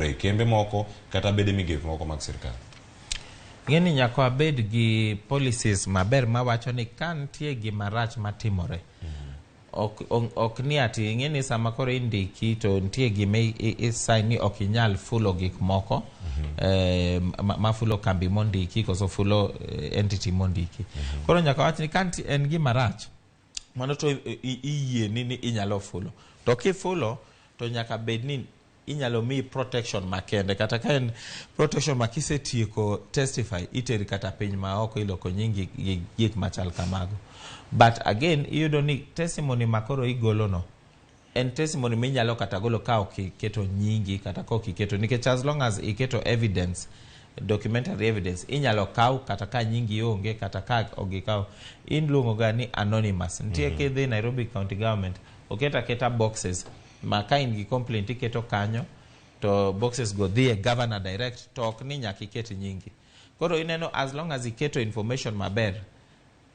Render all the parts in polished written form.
E kembe moko kata bede migepe moko mag sirkal. Ing'e ni nyaka wabed gi policies maber mawacho ni ka nitie gima rach matimore, ok ni ati ing'e ni sama koro indiki to nitie gima i sign ni ok inyal fulo gik moko ma fulo kambi mondiki koso fulo entity mondiki. Koro nyaka wach ni ka nitie en gima rach, mano to iyieni ni inyalo fulo, to kifulo to nyaka bed ni inyalo miyi protection makende, kata ka en protection ma kisetieko testify iteri kata piny ma oko, iloko nyingi gi gik machal kamago. But again, iyudo ni testimony ma koro igolo no en testimony minyalo kata golo ka ok iketo nyingi kata ka ok iketo, nikech as long as iketo evidence, documentary evidence, inyalo kaw kata ka nyingi onge kata ka ok gikaw. Iluongo ga ni anonymous. Nitie kidhi Nairobi County Government, oketo aketa boxes ma ka in gi complaint iketo kanyo, to boxes go dhi e governor direct, to ok ni nyaka iket nyingi. Koro ineno, as long as iketo information maber,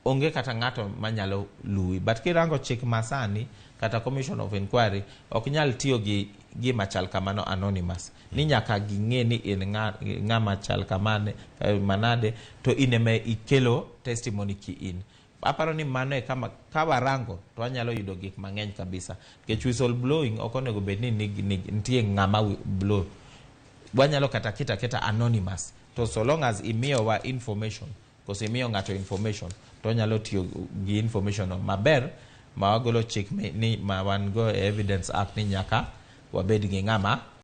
onge kata ng'ato manyalo luwi. But kirango chik masani, kata commission of inquiry ok nyal tiyo gi gima chal kamano, anonymous, ni nyaka ging'e ni in ng'ama chal kamane manade to in ema ikelo testimony ki in. Aparo ni mano e kama ka warango to wanyalo yudo gik mang'eny kabisa, nikech whistle blowing ok onego bed ni nitie ng'ama blow. Wanyalo kata keto aketa anonymous, to so long as imiyowa information koso imiyo ng'ato information, to onyalo tiyo gi information no maber ma wagolo chik ni ma wan go e Evidence Act ni nyaka wabed gi ng'ama